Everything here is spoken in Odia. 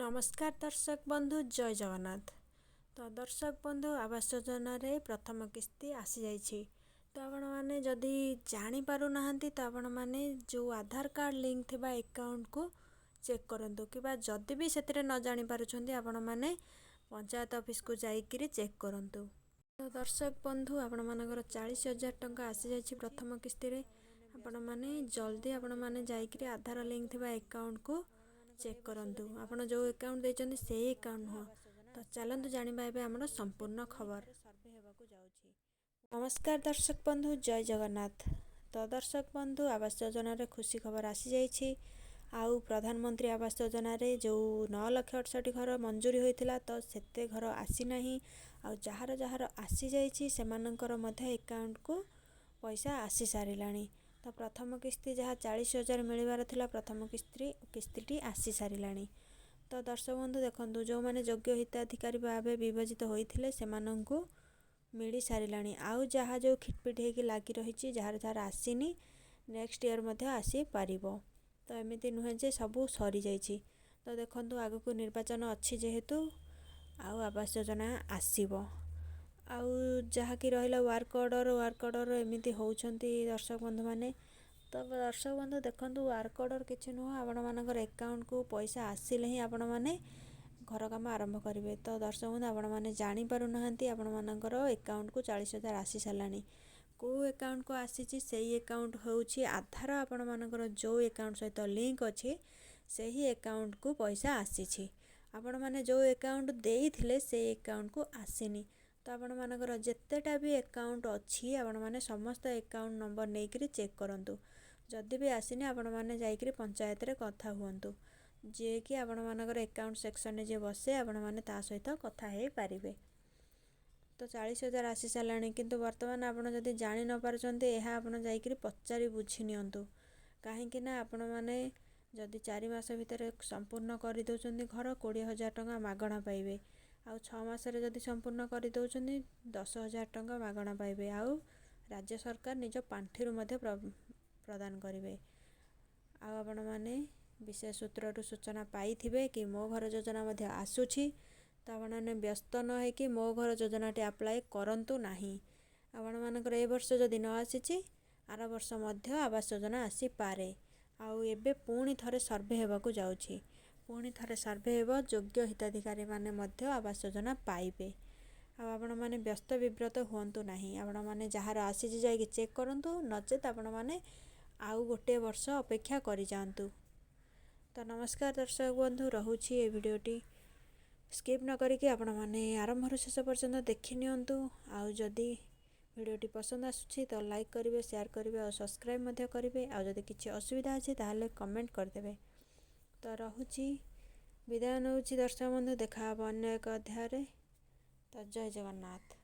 ନମସ୍କାର ଦର୍ଶକ ବନ୍ଧୁ, ଜୟ ଜଗନ୍ନାଥ। ତ ଦର୍ଶକ ବନ୍ଧୁ, ଆବାସ ଯୋଜନାରେ ପ୍ରଥମ କିସ୍ତି ଆସିଯାଇଛି। ତ ଆପଣମାନେ ଯଦି ଜାଣିପାରୁନାହାନ୍ତି, ତ ଆପଣମାନେ ଯେଉଁ ଆଧାର କାର୍ଡ଼ ଲିଙ୍କ ଥିବା ଆକାଉଣ୍ଟକୁ ଚେକ୍ କରନ୍ତୁ, କିମ୍ବା ଯଦି ବି ସେଥିରେ ନ ଜାଣିପାରୁଛନ୍ତି, ଆପଣମାନେ ପଞ୍ଚାୟତ ଅଫିସକୁ ଯାଇକରି ଚେକ୍ କରନ୍ତୁ। ତ ଦର୍ଶକ ବନ୍ଧୁ, ଆପଣମାନଙ୍କର 40,000 ଟଙ୍କା ଆସିଯାଇଛି ପ୍ରଥମ କିସ୍ତିରେ। ଆପଣମାନେ ଜଲ୍ଦି ଆପଣମାନେ ଯାଇକରି ଆଧାର ଲିଙ୍କ ଥିବା ଆକାଉଣ୍ଟକୁ ଚେକ୍ କରନ୍ତୁ। ଆପଣ ଯେଉଁ ଆକାଉଣ୍ଟ ଦେଇଛନ୍ତି, ସେଇ ଆକାଉଣ୍ଟ ନୁହଁ। ତ ଚାଲନ୍ତୁ ଜାଣିବା ଏବେ ଆମର ସମ୍ପୂର୍ଣ୍ଣ ଖବର। ନମସ୍କାର ଦର୍ଶକ ବନ୍ଧୁ, ଜୟ ଜଗନ୍ନାଥ। ତ ଦର୍ଶକ ବନ୍ଧୁ, ଆବାସ ଯୋଜନାରେ ଖୁସି ଖବର ଆସିଯାଇଛି। ଆଉ ପ୍ରଧାନମନ୍ତ୍ରୀ ଆବାସ ଯୋଜନାରେ ଯେଉଁ 9 ଲକ୍ଷ 68 ଘର ମଞ୍ଜୁରୀ ହୋଇଥିଲା, ତ ସେତେ ଘର ଆସିନାହିଁ। ଆଉ ଯାହାର ଯାହାର ଆସିଯାଇଛି, ସେମାନଙ୍କର ମଧ୍ୟ ଆକାଉଣ୍ଟକୁ ପଇସା ଆସିସାରିଲାଣି। ତ ପ୍ରଥମ କିସ୍ତି ଯାହା 40,000 ମିଳିବାର ଥିଲା, ପ୍ରଥମ କିସ୍ତିଟି ଆସିସାରିଲାଣି। ତ ଦର୍ଶକ ବନ୍ଧୁ, ଦେଖନ୍ତୁ, ଯେଉଁମାନେ ଯୋଗ୍ୟ ହିତାଧିକାରୀ ଭାବେ ବିବେଚିତ ହୋଇଥିଲେ, ସେମାନଙ୍କୁ ମିଳିସାରିଲାଣି। ଆଉ ଯାହା ଯେଉଁ ଖିଟପିଟ ହେଇକି ଲାଗି ରହିଛି, ଯାହାର ଯାହାର ଆସିନି, ନେକ୍ସଟ ଇୟର୍ ମଧ୍ୟ ଆସିପାରିବ। ତ ଏମିତି ନୁହେଁ ଯେ ସବୁ ସରିଯାଇଛି। ତ ଦେଖନ୍ତୁ, ଆଗକୁ ନିର୍ବାଚନ ଅଛି ଯେହେତୁ, ଆଉ ଆବାସ ଯୋଜନା ଆସିବ। ଆଉ ଯାହାକି ରହିଲା ୱାର୍କ ଅର୍ଡ଼ର, ୱାର୍କ ଅର୍ଡ଼ର ଏମିତି ହେଉଛନ୍ତି ଦର୍ଶକ ବନ୍ଧୁମାନେ। ତ ଦର୍ଶକ ବନ୍ଧୁ, ଦେଖନ୍ତୁ, ୱାର୍କ ଅର୍ଡ଼ର କିଛି ନୁହଁ, ଆପଣମାନଙ୍କର ଆକାଉଣ୍ଟକୁ ପଇସା ଆସିଲେ ହିଁ ଆପଣମାନେ ଘର କାମ ଆରମ୍ଭ କରିବେ। ତ ଦର୍ଶକ ବନ୍ଧୁ, ଆପଣମାନେ ଜାଣିପାରୁନାହାନ୍ତି, ଆପଣମାନଙ୍କର ଆକାଉଣ୍ଟକୁ 40,000 ଆସିସାରିଲାଣି। କେଉଁ ଆକାଉଣ୍ଟକୁ ଆସିଛି? ସେଇ ଆକାଉଣ୍ଟ ହେଉଛି ଆଧାର ଆପଣମାନଙ୍କର ଯେଉଁ ଆକାଉଣ୍ଟ ସହିତ ଲିଙ୍କ ଅଛି, ସେହି ଆକାଉଣ୍ଟକୁ ପଇସା ଆସିଛି। ଆପଣମାନେ ଯେଉଁ ଆକାଉଣ୍ଟ ଦେଇଥିଲେ, ସେଇ ଆକାଉଣ୍ଟକୁ ଆସିନି। ତ ଆପଣମାନଙ୍କର ଯେତେଟା ବି ଆକାଉଣ୍ଟ ଅଛି, ଆପଣମାନେ ସମସ୍ତ ଆକାଉଣ୍ଟ ନମ୍ବର ନେଇକରି ଚେକ୍ କରନ୍ତୁ। ଯଦି ବି ଆସିନି, ଆପଣମାନେ ଯାଇକରି ପଞ୍ଚାୟତରେ କଥା ହୁଅନ୍ତୁ। ଯିଏକି ଆପଣମାନଙ୍କର ଆକାଉଣ୍ଟ ସେକ୍ସନରେ ଯିଏ ବସେ, ଆପଣମାନେ ତା ସହିତ କଥା ହେଇପାରିବେ। ତ 40,000 ଆସି ସାରିଲାଣି, କିନ୍ତୁ ବର୍ତ୍ତମାନ ଆପଣ ଯଦି ଜାଣି ନ ପାରୁଛନ୍ତି, ଏହା ଆପଣ ଯାଇକରି ପଚାରି ବୁଝି ନିଅନ୍ତୁ। କାହିଁକି ନା ଆପଣମାନେ ଯଦି 4 ମାସ ଭିତରେ ସମ୍ପୂର୍ଣ୍ଣ କରିଦେଉଛନ୍ତି ଘର, 20,000 ଟଙ୍କା ମାଗଣା ପାଇବେ। ଆଉ 6 ମାସରେ ଯଦି ସମ୍ପୂର୍ଣ୍ଣ କରିଦେଉଛନ୍ତି, 10,000 ଟଙ୍କା ମାଗଣା ପାଇବେ। ଆଉ ରାଜ୍ୟ ସରକାର ନିଜ ପାଣ୍ଠିରୁ ମଧ୍ୟ ପ୍ରଦାନ କରିବେ। ଆଉ ଆପଣମାନେ ବିଶେଷ ସୂତ୍ରରୁ ସୂଚନା ପାଇଥିବେ କି ମୋ ଘର ଯୋଜନା ମଧ୍ୟ ଆସୁଛି। ତ ଆପଣମାନେ ବ୍ୟସ୍ତ ନ ହେଇକି ମୋ ଘର ଯୋଜନାଟି ଆପ୍ଲାଏ କରନ୍ତୁ ନାହିଁ। ଆପଣମାନଙ୍କର ଏ ବର୍ଷ ଯଦି ନ ଆସିଛି, ଆର ବର୍ଷ ମଧ୍ୟ ଆବାସ ଯୋଜନା ଆସିପାରେ। ଆଉ ଏବେ ପୁଣି ଥରେ ସର୍ଭେ ହେବାକୁ ଯାଉଛି। ପୁଣି ଥରେ ସର୍ଭେ ହେବ, ଯୋଗ୍ୟ ହିତାଧିକାରୀମାନେ ମଧ୍ୟ ଆବାସ ଯୋଜନା ପାଇବେ। ଆଉ ଆପଣମାନେ ବ୍ୟସ୍ତ ବିବ୍ରତ ହୁଅନ୍ତୁ ନାହିଁ। ଆପଣମାନେ ଯାହାର ଆସିଛି, ଯାଇକି ଚେକ୍ କରନ୍ତୁ, ନଚେତ୍ ଆପଣମାନେ ଆଉ ଗୋଟିଏ ବର୍ଷ ଅପେକ୍ଷା କରିଯାଆନ୍ତୁ। ତ ନମସ୍କାର ଦର୍ଶକ ବନ୍ଧୁ, ରହୁଛି। ଏ ଭିଡ଼ିଓଟି ସ୍କିପ୍ ନ କରିକି ଆପଣମାନେ ଆରମ୍ଭରୁ ଶେଷ ପର୍ଯ୍ୟନ୍ତ ଦେଖି ନିଅନ୍ତୁ। ଆଉ ଯଦି ଭିଡ଼ିଓଟି ପସନ୍ଦ ଆସୁଛି, ତ ଲାଇକ୍ କରିବେ, ସେୟାର କରିବେ ଆଉ ସବସ୍କ୍ରାଇବ୍ ମଧ୍ୟ କରିବେ। ଆଉ ଯଦି କିଛି ଅସୁବିଧା ଅଛି, ତାହେଲେ କମେଣ୍ଟ କରିଦେବେ। ତ ରହୁଛି, ବିଦାୟ ନେଉଛି ଦର୍ଶକ ବନ୍ଧୁ। ଦେଖା ହେବ ଅନ୍ୟ ଏକ ଅଧ୍ୟାୟରେ। ତ ଜୟ ଜଗନ୍ନାଥ।